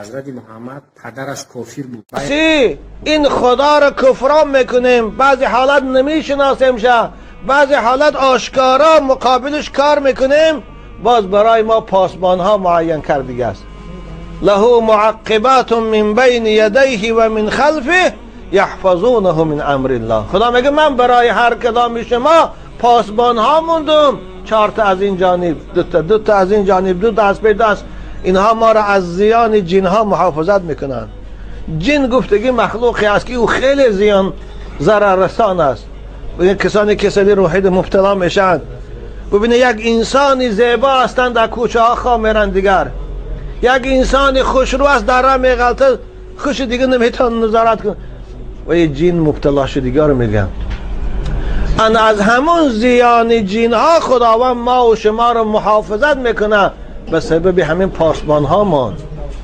Ҳазрати Муҳаммад падараш кофир буд. Ин худоро куфрон мекунем, баъзе ҳолат намешиносемша, баъзе ҳолат ошкоро муқобилаш кор мекунем, боз барои мо посбонҳо муайян кардагиаст. له معقبات من بین یدیه و من خلفه یحفظونه من امر الله. خدا میگه من برای هر کدام شما پاسبان ها موندم، 4 تا از این جانب، دو تا از این جانب، 2 تا از پی دست. اینها ما را از زیان جن ها محافظت میکنن. جن گفتگی مخلوقی است که او خیلی زیان ضرر رسان است. کسانی که کسلی روحی مبتلا میشن، ببینه یک انسانی زیبا هستند در کوچه ها خواه میرن، دیگر یک انسان خوشرو است در راه میغلطه، خوش دیگه نمیتونه نظارت کنه و یه جن مبتلا شده دیگر میگن. ان از همون زیان جن ها خداوند ما و شما رو محافظت میکنه به سبب همین پاسبان ها مان.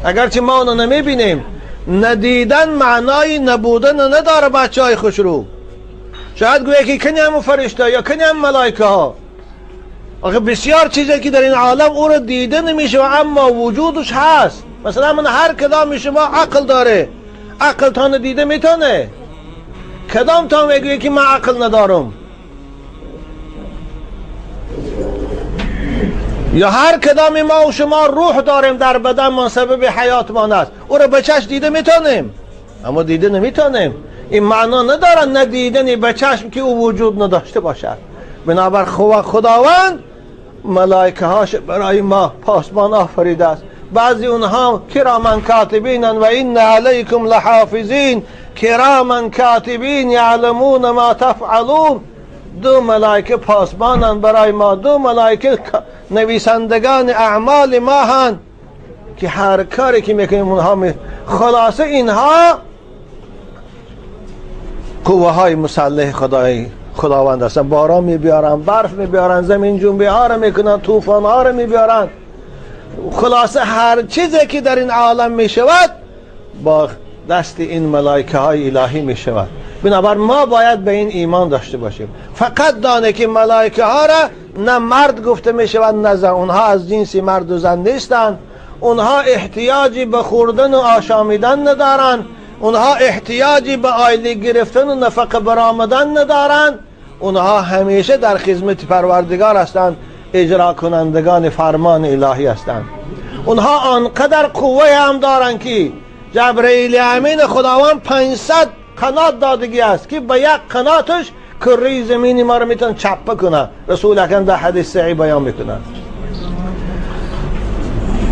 اگرچه ما اونو نمیبینیم، ندیدن معنای نبودن نداره. بچه های خوشرو شاید گویه که کنی همون فرشته یا کنی هم ملائکه ها. آخه بسیار چیزی که در این عالم او رو دیده نمیشه اما وجودش هست. مثلا من هر کدام شما عقل داره، عقل تان دیده میتونه. کدام تا میگویه که من عقل ندارم؟ یا هر کدام ما و شما روح داریم در بدن ما، سبب حیات ما است، او رو به چشم دیده میتونیم اما دیده نمیتونیم. این معنا نداره ندیدنی به چشم که او وجود نداشته باشد. بنابر خداوند ملائکه هاش برای ما پاسبان آفریده است. بعضی اونها کرامن کاتبین و این علیکم لحافظین کرامن کاتبین یعلمون ما تفعلون. 2 ملائکه پاسبانند برای ما، 2 ملائکه نویسندگان اعمال ما هن که هر کاری که میکنیم اونها خلاصه اینها قوه های مسلح خداوند هستن. باران میبیارن، برف میبیارن، زمین جنبی ها رو میکنن، طوفان ها رو میبیارن. خلاصه هر چیزی که در این عالم میشود با دست این ملائکه های الهی میشود. بنابر ما باید به این ایمان داشته باشیم. فقط دانه که ملائکه ها را نه مرد گفته میشود نه زن، اونها از جنس مرد و زن نیستند. اونها احتیاجی به خوردن و آشامیدن ندارند، اونها احتیاجی به آیله گرفتن و نفقه برآمدن ندارند. اونها همیشه در خدمت پروردگار هستند، اجرا کنندگان فرمان الهی هستند. اونها آنقدر قوه هم دارند که جبرئیل امین خداوند 500 قنات دادگی است که به یک قناتش کره زمینی ما رو میتونه چپه کنه. رسول اکرم در حدیث صحیح بیان میکنه.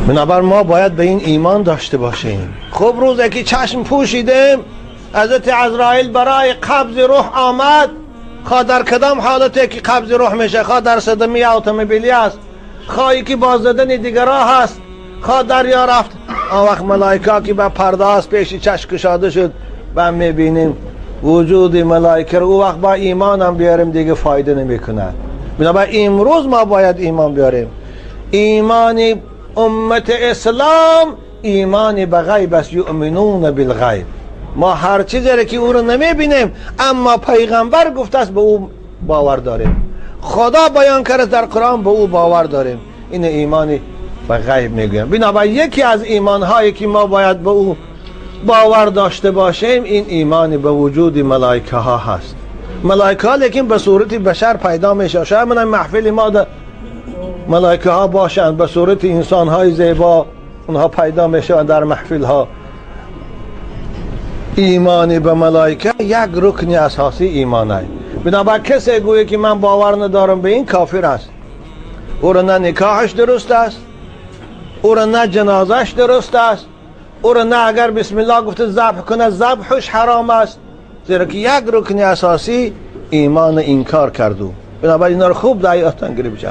بنابر ما باید به این ایمان داشته باشیم. خب روزی که چشم پوشیدیم، حضرت عزرائیل برای قبض روح آمد. خواه در کدام حالتی که قبض روح میشه، خواه در صدمه اتومبیلی است، خواهی که باز زدن دیگرها هست، خواه دریا رفت. آن وقت ملائکه که به پرده است پیش چشم کشاده شد و میبینیم وجود ملائکه رو، او وقت با ایمان هم بیاریم دیگه فایده نمیکنه. بنابراین امروز ما باید ایمان بیاریم. ایمان امت اسلام ایمان به غیب است، یؤمنون بالغیب. ما هر چیزی را که او رو نمیبینیم اما پیغمبر گفته است به او باور داریم، خدا بیان کرده در قرآن به او باور داریم. این ایمان به غیب میگویم. بنابراین یکی از ایمان هایی که ما باید به او باور داشته باشیم این ایمان به وجود ملائکه ها هست. ملائکه ها لیکن به صورت بشر پیدا میشه. شاید من محفل ما در ملائکه ها باشند، به صورت انسان های زیبا اونها پیدا میشوند در محفل ها. ایمان به ملائکه یک رکن اساسی ایمان است. بنابراین کسی گویه که من باور ندارم به این، کافر است. او را نه نکاحش درست است، او را نه جنازش درست است، او را نه اگر بسم الله گفته ذبح کنه ذبحش حرام است، زیرا که یک رکن اساسی ایمان انکار کردو. بنابراین اینا رو خوب در یادتان گرفت.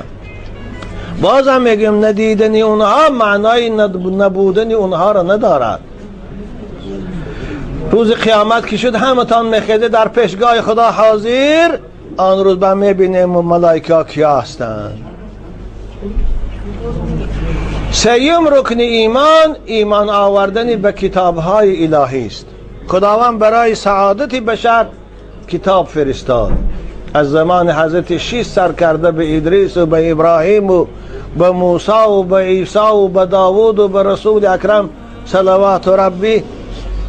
باز هم میگیم ندیدن اونها معنای نبودن اونها را ندارد. روز قیامت که شد همتان میخیزه در پیشگاه خدا حاضر، آن روز با میبینیم ملائکه ها کیا هستند. سیوم رکن ایمان، ایمان آوردن به کتابهای الهی است. خداوند برای سعادت بشر کتاب فرستاد. از زمان حضرت شیث سر کرده به ادریس و به ابراهیم و به موسی و به عیسی و به داوود و به رسول اکرم صلوات ربی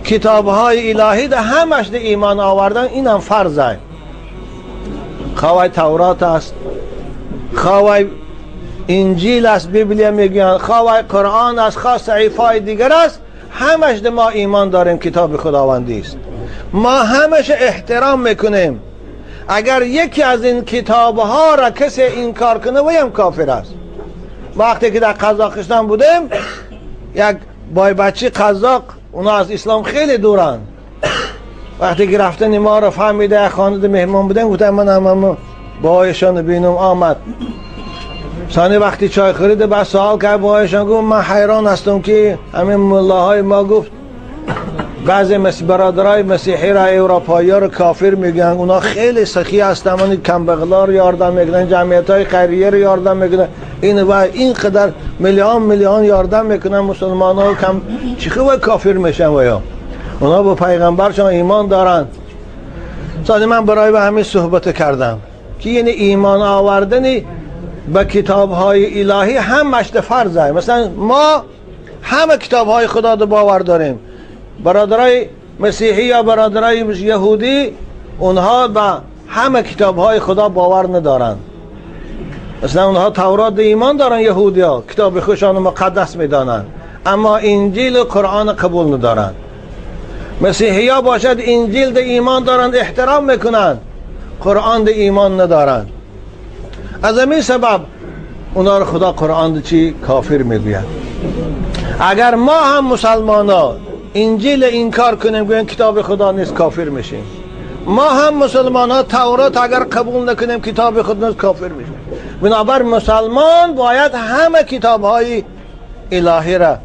کتاب های الهی ده همش ده ایمان آوردن اینم فرضه. خواه تورات است، خواه انجیل است، بیبلیا میگن، خواه قرآن است، خواه صحیفه دیگر است، همش ده ما ایمان داریم کتاب خداوندی است. ما همش احترام میکنیم. اگر یکی از این کتاب ها را کسی انکار کنه ویم کافر است. وقتی که در قزاقستان بودیم یک بای بچه قزاق، اونا از اسلام خیلی دورن، وقتی که رفتن ما را فهمیده خانه مهمان بودیم، گفتم من هم بایشان بینم آمد. ثانی وقتی چای خورید بعد سوال کرد بایشان، گفت من حیران هستم که همین ملاهای ما گفت بعضی برادرای مسیحی را اروپایی رو کافر میگن، اونا خیلی سخی هستن، من کمبغلا رو یاردم میکنن، جمعیت های خیریه رو یاردم میکنن، این و اینقدر میلیون میلیون یاردم میکنن مسلمان ها کم چی خوب کافر میشن و یا اونا با پیغمبرشان ایمان دارن. ثانی من برای به همین صحبت کردم که یعنی ایمان آوردن به کتاب های الهی همش فرضه. مثلا ما همه کتاب های خدا رو باور داریم، برادرای مسیحی یا برادرای یهودی اونها به همه کتاب های خدا باور ندارند. مثلا اونها تورات ایمان دارن، یهودی ها کتاب خودشان مقدس میدانند، اما انجیل و قرآن قبول ندارند. مسیحی ها باشد انجیل ده ایمان دارند، احترام میکنند، قرآن ده ایمان ندارند. از همین سبب اونا رو خدا قرآن ده چی کافر میگوید. اگر ما هم مسلمان ها انجیل انکار کنیم، گوییم کتاب خدا نیست، کافر میشیم. ما هم مسلمان ها تورات اگر قبول نکنیم کتاب خدا نیست، کافر میشیم. بنابر مسلمان باید همه کتاب های الهی را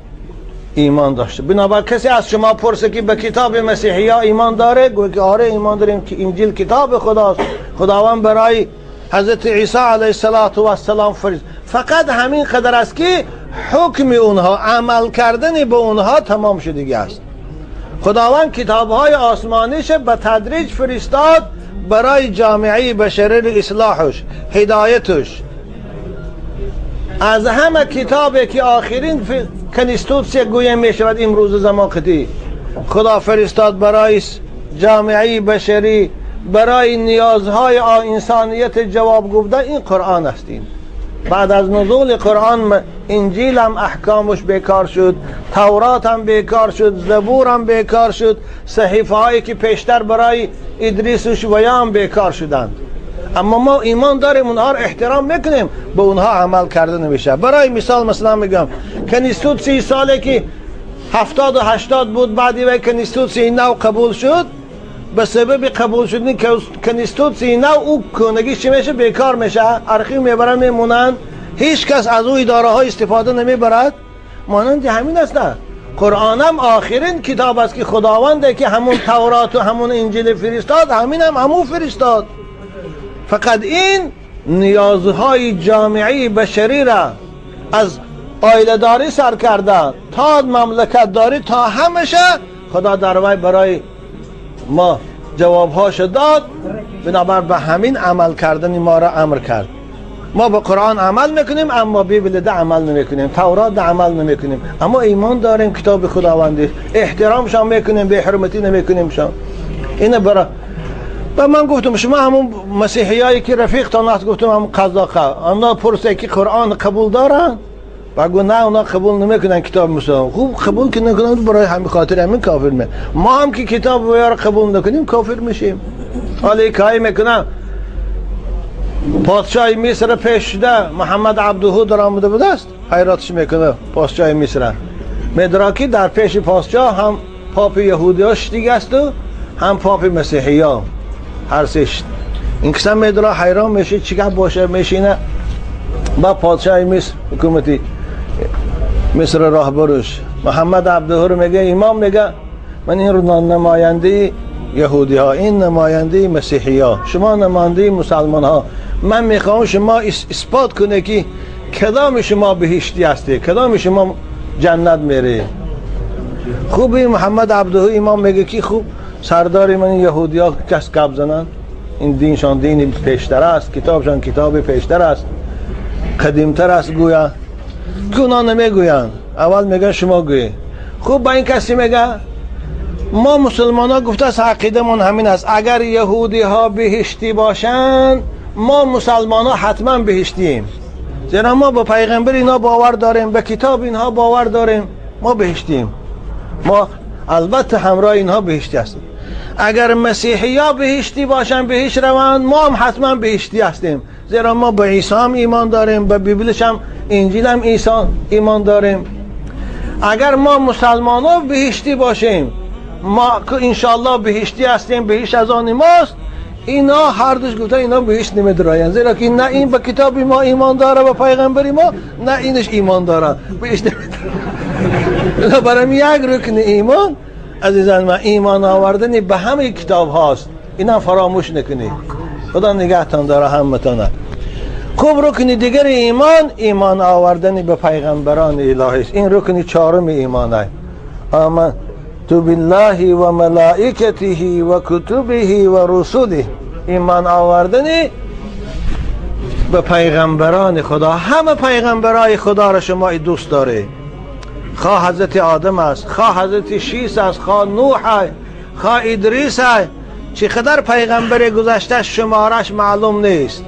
ایمان داشته. بنابر کسی از شما پرسه که به کتاب مسیحی ها ایمان داره، گوی که آره ایمان داریم که انجیل کتاب خداست، خداوند برای حضرت عیسی علیه السلام فرست. فقط همین قدر است که حکم اونها، عمل کردن به اونها تمام شدگی است. خداوند کتابهای آسمانیش به تدریج فرستاد برای جامعه بشری اصلاحش، هدایتش. از همه کتابی که آخرین کنستوتسیا گویه می شود امروز زمان قدی، خدا فرستاد برای جامعه بشری، برای نیازهای انسانیت جواب گفتن، این قرآن است. این بعد از نزول قرآن انجیل هم احکامش بیکار شد، تورات هم بیکار شد، زبور هم بیکار شد، صحیفه هایی که پیشتر برای ادریس و شویا هم بیکار شدند. اما ما ایمان داریم، اونها رو احترام میکنیم، به اونها عمل کرده نمیشه. برای مثال مثلا میگم کنیستوتسی سالی که 70 و 80 بود، بعدی و کنیستوتسی نو قبول شد، به سبب قبول شدن کنیستوتسی نو او کنگی چی میشه؟ بیکار میشه، ارخیو میبرن میمونن، هیچ کس از او اداره های استفاده نمیبرد. مانند همین است. نه قرآن هم آخرین کتاب است که خداونده که همون تورات و همون انجیل فرستاد، همین هم همون فرستاد. فقط این نیازهای جامعه بشری را از عایله داری سر کرده تا مملکت داری تا همیشه خدا در وی برای ما جوابهاش داد. بنابر به همین عمل کردن ما را امر کرد. ما به قرآن عمل میکنیم اما بیبل ده عمل نمیکنیم، تورات ده عمل نمیکنیم، اما ایمان داریم کتاب خداوندی، احترامشان میکنیم، به حرمتی نمیکنیم شان. اینه برای و من گفتم شما همون مسیحیایی که رفیقتان هست، گفتم همون قزاقه، اونا پرسه که قرآن قبول دارن؟ و گفت نه اونا قبول نمیکنن کتاب مسلمان. خوب قبول که نکنن برای همین خاطر همین کافر می. ما هم که کتاب ویار قبول نکنیم کافر میشیم. حالا کاری میکنن پادشاه مصر پیش شده محمد عبدهو در آمده بوده است، حیراتش میکنه پادشاه مصر. مدراکی در پیش پادشاه هم پاپ یهودیاش دیگه است و هم پاپ مسیحی ها، هر سه. این کسان میدرا حیران میشه چیکار باشه میشینه با پادشاه مصر، حکومتی مصر راهبرش محمد عبدهو رو میگه، امام میگه من این رو نماینده یهودی ها، این نماینده مسیحی ها، شما نماینده مسلمان ها، من میخوام شما اثبات کنه که کدام شما بهشتی هستی، کدام شما جنت میره. خوب این محمد عبدهو امام میگه که خوب سردار من یهودی ها کس گپ زنن، این دینشان دین پیشتر است، کتابشان کتاب پیشتر است، قدیمتر است گویا که اونا نمیگویند، اول میگن شما گویی. خوب با این کسی میگه ما مسلمان ها گفته است عقیدمون همین است، اگر یهودی ها بهشتی باشند ما مسلمان ها حتما بهشتیم، زیرا ما به پیغمبر اینا باور داریم، به کتاب اینها باور داریم، ما بهشتیم، ما البته همراه اینها بهشتی هستیم. اگر مسیحی ها بهشتی باشن بهشت روند، ما هم حتما بهشتی هستیم، زیرا ما به عیسی هم ایمان داریم، به بیبلش هم انجیل هم عیسی ایمان داریم. اگر ما مسلمان ها بهشتی باشیم، ما انشاءالله بهشتی هستیم، بهشت از آن ماست. اینا هر دوش گفتن اینا بهشت نمیدراین، زیرا که نه این به کتاب ما ایمان داره و پیغمبر ما، نه اینش ایمان داره، بهشت نمیداره. برای یک رکن ایمان عزیزان من ایمان آوردن به همه کتاب هاست، اینا فراموش نکنید. خدا نگهتان داره همتانه. خوب رکن دیگر ایمان، ایمان آوردن به پیغمبران الهی است. این رکن چهارم ایمانه. آمنت بالله و ملائکته و کتبه و رسوله. ایمان آوردن به پیغمبران خدا. همه پیغمبرای خدا را شما دوست داره، خواه حضرت آدم است، خواه حضرت شیس است، خواه نوح است، خواه ادریس است. چقدر پیغمبر گذشته شمارش معلوم نیست،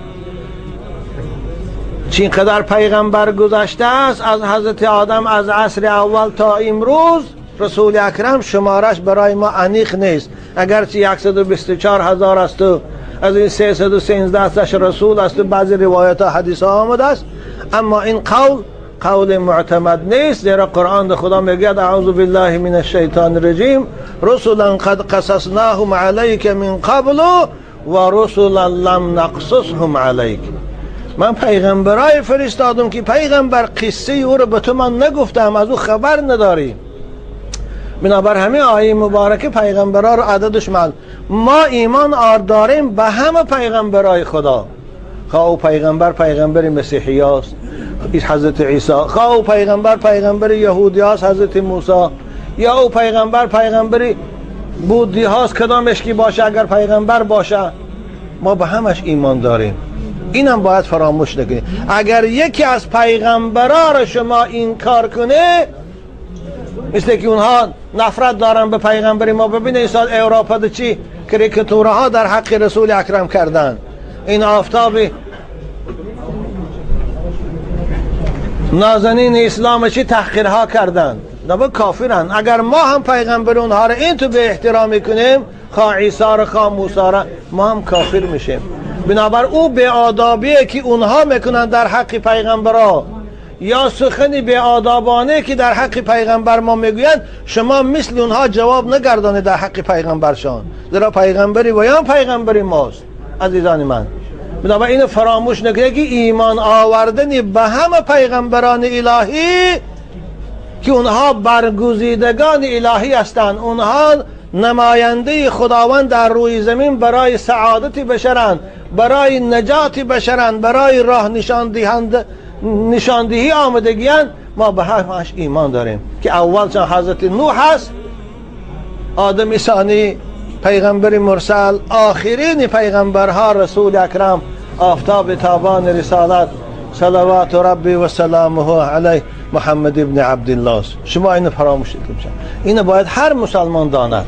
چقدر پیغمبر گذشته است از حضرت آدم از عصر اول تا امروز رسول اکرم شمارش برای ما انیق نیست. اگرچه 124,000 است و از این 313 رسول است و بعضی روایت ها حدیث ها آمده است، اما این قول قول معتمد نیست، زیرا قرآن خدا میگوید اعوذ بالله من الشیطان الرجیم رسولا قد قصصناهم علیک من قبل و رسولا لم نقصصهم علیک. من پیغمبرای فرستادم که پیغمبر قصه او رو به تو من نگفتم، از او خبر نداری. بنابر همه آیه مبارکه پیغمبرا رو عددش معلوم. ما ایمان داریم به همه پیغمبرای خدا، خواه او پیغمبر پیغمبر مسیحی هاست حضرت عیسی، خواه او پیغمبر پیغمبر یهودی هاست حضرت موسی، یا او پیغمبر پیغمبر بودی هاست، کدامش کی باشه اگر پیغمبر باشه ما به همش ایمان داریم. اینم باید فراموش نکنید. اگر یکی از پیغمبرا رو شما انکار کنه، مثل که اونها نفرت دارن به پیغمبر ما، ببینید این سال اروپا ده چی کاریکاتورها در حق رسول اکرم کردن. این آفتاب نازنین اسلام چی تحقیرها کردن، نه کافرن. اگر ما هم پیغمبر اونها رو این تو به احترام کنیم، خواه عیسی رو خواه موسی رو، ما هم کافر میشیم. بنابر او به آدابیه که اونها میکنن در حق پیغمبرها، یا سخنی به آدابانه که در حق پیغمبر ما میگویند، شما مثل اونها جواب نگردانید در حق پیغمبرشان، زیرا پیغمبری و یا پیغمبری ماست. عزیزان من، بنابراین اینو فراموش نکنید که ایمان آوردن به همه پیغمبران الهی که اونها برگزیدگان الهی هستند، اونها نماینده خداوند در روی زمین برای سعادت بشرند، برای نجات بشرند، برای راه نشاندهی آمدگیان. ما به همش ایمان داریم که اول چون حضرت نوح هست، آدم ثانی پیغمبر مرسل، آخرین پیغمبرها رسول اکرم، آفتاب تابان رسالت صلوات ربی و سلامه علیه محمد ابن عبدالله. شما اینو فراموش نکنید، اینو باید هر مسلمان داند.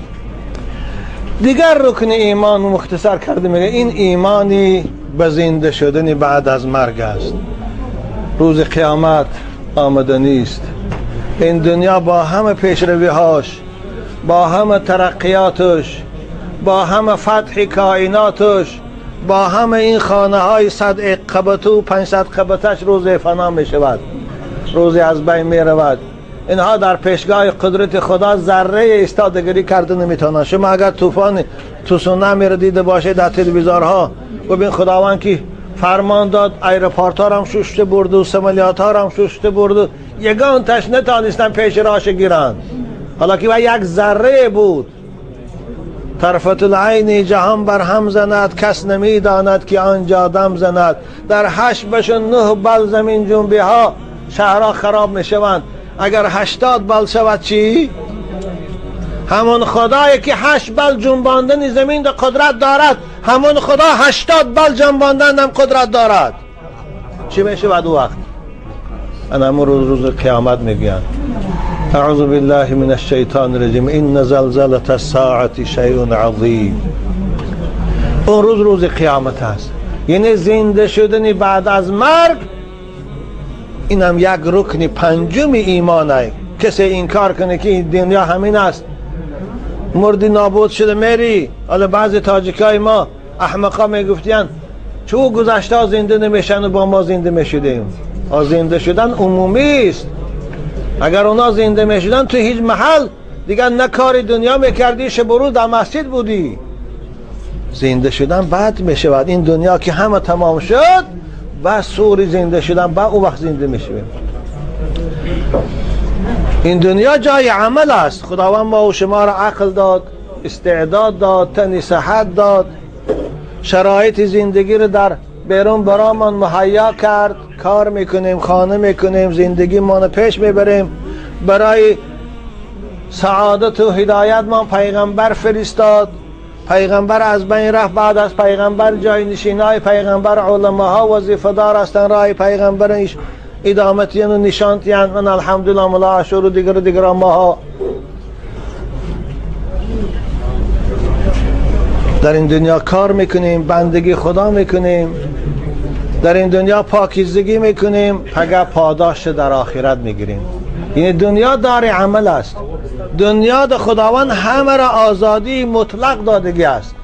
دیگر رکن ایمان مختصر کرده میگه این ایمانی به زنده شدن بعد از مرگ است. روز قیامت آمدنی است. این دنیا با همه پیشروی‌هاش، با همه ترقیاتش، با همه فتح کائناتش، با همه این خانه های 100 قبطه و 500 قبطش روز فنا می شود، روزی از بین می رود. اینها در پیشگاه قدرت خدا ذره ایستادگی کرده نمیتونن. شما اگر طوفان تسونامی را دیده باشید در تلویزیون‌ها، ببین خداوند که فرمان داد ایرپورت ها را هم ششته برد و سمالیات ها را هم ششته برد و یگان تش نتانستن پیش راش گیرند. حالا که یک ذره بود، طرفت العین جهان بر هم زند، کس نمیداند که آنجا دم زند. در 8 بش 9 بل زمین جنبی ها شهرها خراب میشوند. اگر 80 بل شود چی؟ همون خدایی که 8 بل جنباندن زمین ده قدرت دارد، همون خدا 80 بل جنباندن هم قدرت دارد. چی میشود او وقت؟ انا روز روز قیامت میگن. اعوذ بالله من الشیطان الرجیم. ان زلزله الساعه شیء عظیم. اون روز روز قیامت است، یعنی زنده شدن بعد از مرگ. اینم یک رکن پنجم ایمانه. کسی انکار کنه که این دنیا همین است، مردی نابود شده میری. حالا بعضی تاجیکای ما احمقا میگفتین چون گذشته زنده نمیشن و با ما زنده میشدیم. زنده شدن عمومی است. اگر اونا زنده میشدن تو هیچ محل دیگر نه کار دنیا میکردی، شب و روز در مسجد بودی. زنده شدن بعد میشود. این دنیا که همه تمام شد بعد سوری زنده شدن، بعد او وقت زنده میشویم. این دنیا جای عمل است. خداوند ما و شما را عقل داد، استعداد داد، تن صحت داد، شرایط زندگی رو در بیرون برامان مهیا کرد. کار میکنیم، خانه میکنیم، زندگی ما پیش میبریم. برای سعادت و هدایت ما پیغمبر فرستاد. پیغمبر از بین رفت، بعد از پیغمبر جای نشینای پیغمبر علماها وظیفه دار هستند، راه پیغمبر ادامتین و نشانتین. من الحمدلله ملا عاشور و دیگر دیگر ماها در این دنیا کار میکنیم، بندگی خدا میکنیم، در این دنیا پاکیزگی میکنیم، پگه پاداش در آخرت میگیریم. یعنی دنیا دار عمل است. دنیا در خداوند همه را آزادی مطلق دادگی است.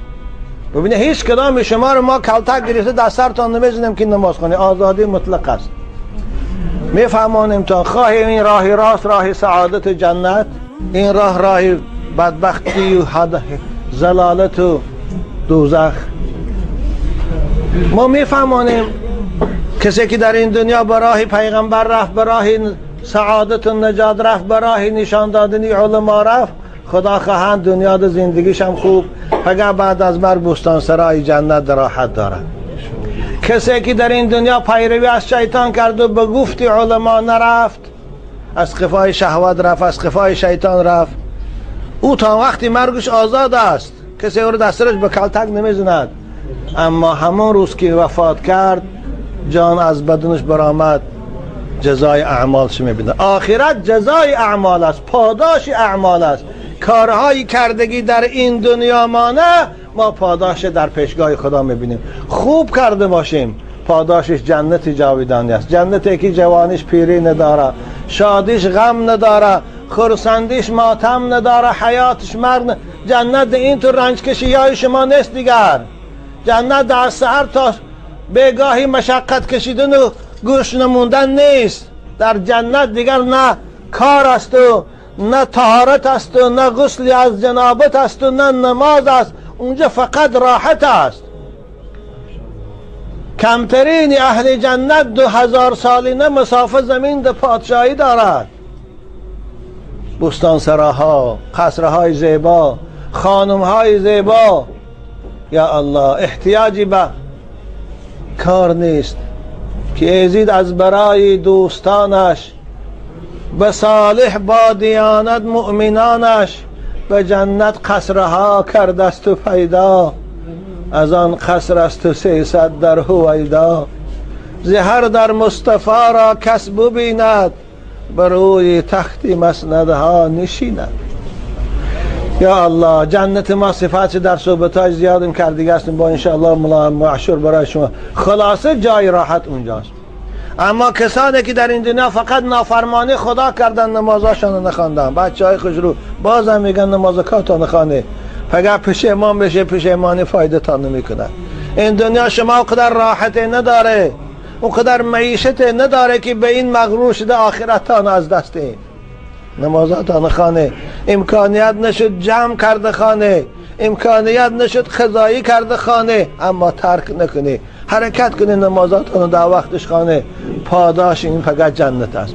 ببینید هیچ کدام شما رو ما کلتک گرفته دست سرتان نمیزنیم که نماز خونی. آزادی مطلق است. میفهمانیم تا خواهی این راه راست، راه سعادت جنت، این راه راه بدبختی و زلالت و دوزخ. ما میفهمانیم کسی که در این دنیا به راه پیغمبر رفت، به راه سعادت و نجات رفت، به راه نشان دادن علما رفت، خدا خواهند دنیا در زندگیش هم خوب، فقط بعد از مرگ بستان سرای جنت راحت دارد. کسی که در این دنیا پیروی از شیطان کرد و به گفت علما نرفت، از قفای شهوت رفت، از قفای شیطان رفت، او تا وقتی مرگش آزاد است، کسی او رو دسترش به کلتک نمیزند. اما همون روز که وفات کرد، جان از بدنش برآمد، جزای اعمالش میبینه. آخرت جزای اعمال است، پاداش اعمال است. کارهای کردگی در این دنیا مانه، ما پاداش در پیشگاه خدا میبینیم. خوب کرده باشیم پاداشش جنت جاویدانی است، جنتی که جوانیش پیری نداره، شادیش غم نداره، خرسندیش ماتم نداره، حیاتش مرگ. جنت این تو رنج کشی های شما نیست دیگر. جنت در سحر تا بیگاهی مشقت کشیدن و گوش نموندن نیست. در جنت دیگر نه کار است و نه طهارت است و نه غسل از جنابت است و نه نماز است. اونجا فقط راحت است. کمترین اهل جنت 2000 سالینه مسافه زمین در پادشاهی دارد. بستان سراها، قصرهای زیبا، خانمهای زیبا. یا الله، احتیاجی به کار نیست که ایزید از برای دوستانش به صالح با دیانت مؤمنانش به جنت قصرها کرده است و پیدا، از آن قصر است و 300 در هویدا. زهر در مصطفی را کس ببیند، بر روی تخت مسندها نشیند. یا الله، جنت ما صفات در صحبت‌های زیادم کردگی هستیم با انشاءالله ملا معشور برای شما. خلاصه جای راحت اونجاست. اما کسانی که در این دنیا فقط نافرمانی خدا کردن، نمازاشان رو نخواندن، بچه های خوشرو بازم میگن نماز کاتان نخوانه، فقط پشیمان بشه، پشیمانی فایده تان نمیکنه. این دنیا شما اونقدر راحت نداره، اونقدر معیشت نداره که به این مغرور شده آخرتان از دست این. نمازاتان خانه، امکانیت نشد جمع کرده خانه، امکانیت نشد خزایی کرده خانه، اما ترک نکنی، حرکت کنی، نمازاتان در وقتش خانه، پاداش این فقط جنت است.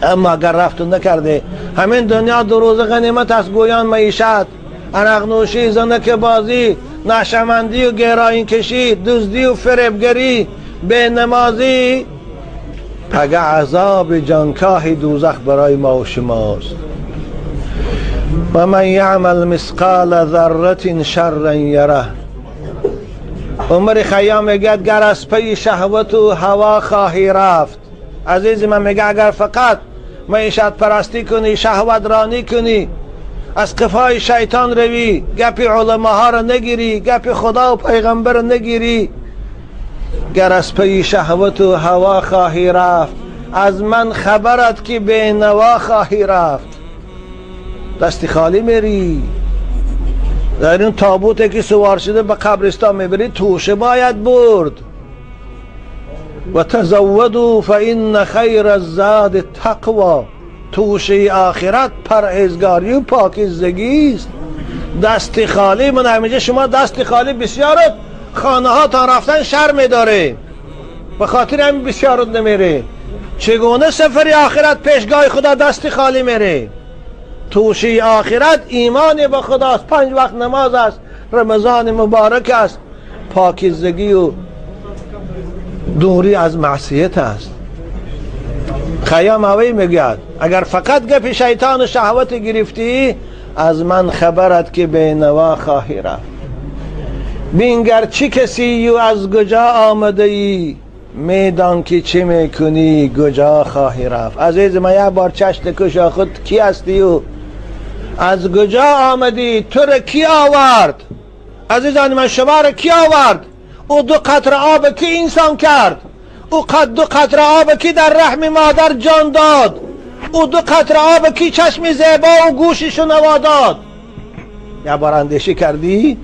اما اگر رفت نکرده، همین دنیا دو روز غنیمت است، گویان معیشت، عرق نوشی، زنک بازی، نشمندی و گرایین کشی، دزدی و فریبگری، به نمازی، پگه عذاب جانکاه دوزخ برای ما و شماست. و من یعمل مثقال ذره شرا یره. عمر خیام میگه گر از پی شهوت و هوا خواهی رفت، عزیز من میگه اگر فقط معیشت پرستی کنی، شهوت رانی کنی، از قفای شیطان روی، گپ علماها رو نگیری، گپ خدا و پیغمبر رو نگیری، گر از پی شهوت و هوا خواهی رفت، از من خبرت که به نوا خواهی رفت. دست خالی میری، در این تابوت که سوار شده به قبرستان میبری، توشه باید برد. و تزودوا فإن خیر الزاد التقوی. توشه آخرت پرهیزگاری و پاکیزگی است. دست خالی، من همیشه شما دست خالی بسیارت خانه ها تا رفتن شرم داره، به خاطر همین بسیارت نمیره. چگونه سفر آخرت پیشگاه خدا دست خالی میره؟ توشه آخرت ایمان به خداست، 5 وقت نماز است، رمضان مبارک است، پاکیزگی و دوری از معصیت است. خیام هوی میگوید اگر فقط گپ شیطان و شهوت گرفتی، از من خبرت که به نوا خواهی رفت. بینگر چی کسی و از کجا آمده ای، میدان که چه میکنی کجا خواهی رفت. عزیز من یک بار چشم کشا، خود کی هستی و از کجا آمدی؟ تو را کی آورد؟ عزیزان من شما را کی آورد؟ او 2 قطره آب کی انسان کرد؟ او 2 قطره آب کی در رحم مادر جان داد؟ او 2 قطره آب کی چشم زیبا و گوش شنوا داد؟ یه بار اندیشه کردی؟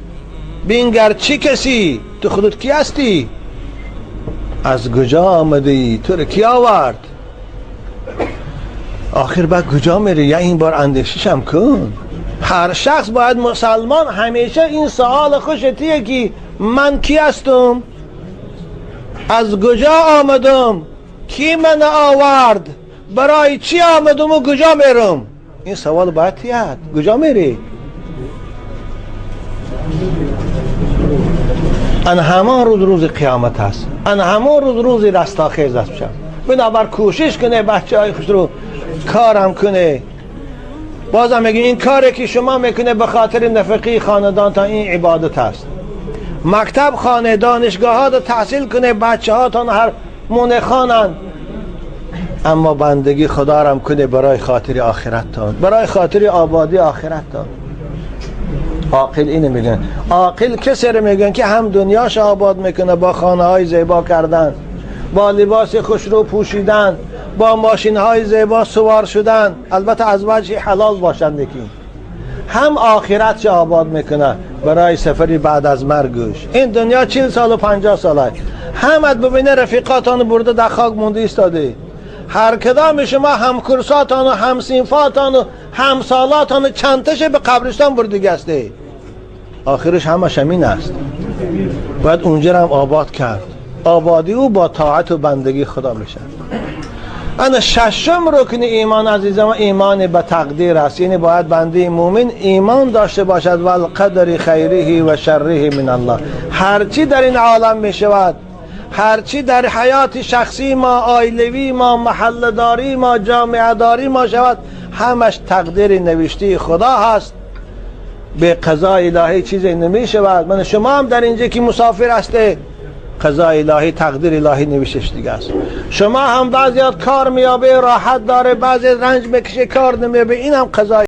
بینگر چی کسی؟ تو خودت کی هستی؟ از کجا آمدی؟ تو رو کی آورد؟ آخر بعد کجا میری؟ یا این بار اندیششم کن. هر شخص باید مسلمان همیشه این سوال خوشتیه که من کی هستم؟ از کجا آمدم؟ کی من آورد؟ برای چی آمدم و کجا میرم؟ این سوال باید تیاد. کجا میری؟ ان همان روز روز قیامت است، ان همان روز روز رستاخیز است. بنابر کوشش کنه بچه های خوش رو کارم کنه. بازم میگه این کاری که شما میکنه به خاطر نفقه خاندان تا این عبادت است. مکتب خانه، دانشگاه ها تحصیل کنه، بچه ها تا هر مونه خانن، اما بندگی خدا رم کنه برای خاطر آخرت تان، برای خاطر آبادی آخرت تان. عاقل اینو میگن. عاقل کسی رو میگن که هم دنیاش آباد میکنه با خانه های زیبا کردن، با لباس خوشرو پوشیدن، با ماشین های زیبا سوار شدن، البته از وجه حلال باشند یکی، هم آخرتش آباد میکنه برای سفری بعد از مرگش. این دنیا 40 سال و 50 ساله، همت ببینه رفیقاتان برده در خاک مونده ایستاده. هر کدام شما همکرساتان و همسینفاتان و همسالاتان چندتش به قبرستان برده گسته. آخرش همش همین است. باید اونجا هم آباد کرد. آبادی او با طاعت و بندگی خدا میشه. انا ششم رکن ایمان عزیزم ایمان به تقدیر است. یعنی باید بنده مومن ایمان داشته باشد و القدر خیره و شره من الله. هرچی در این عالم میشود، هرچی در حیات شخصی ما، عائلوی ما، محله داری ما، جامعه داری ما شود، همش تقدیر نوشته خدا هست. به قضای الهی چیزی نمی شود. من شما هم در اینجا که مسافر هسته، قضای الهی تقدیر الهی نوشتش دیگه است. شما هم بعضیات کار میابه راحت داره، بعضی رنج میکشه کار نمیابه، این هم قضای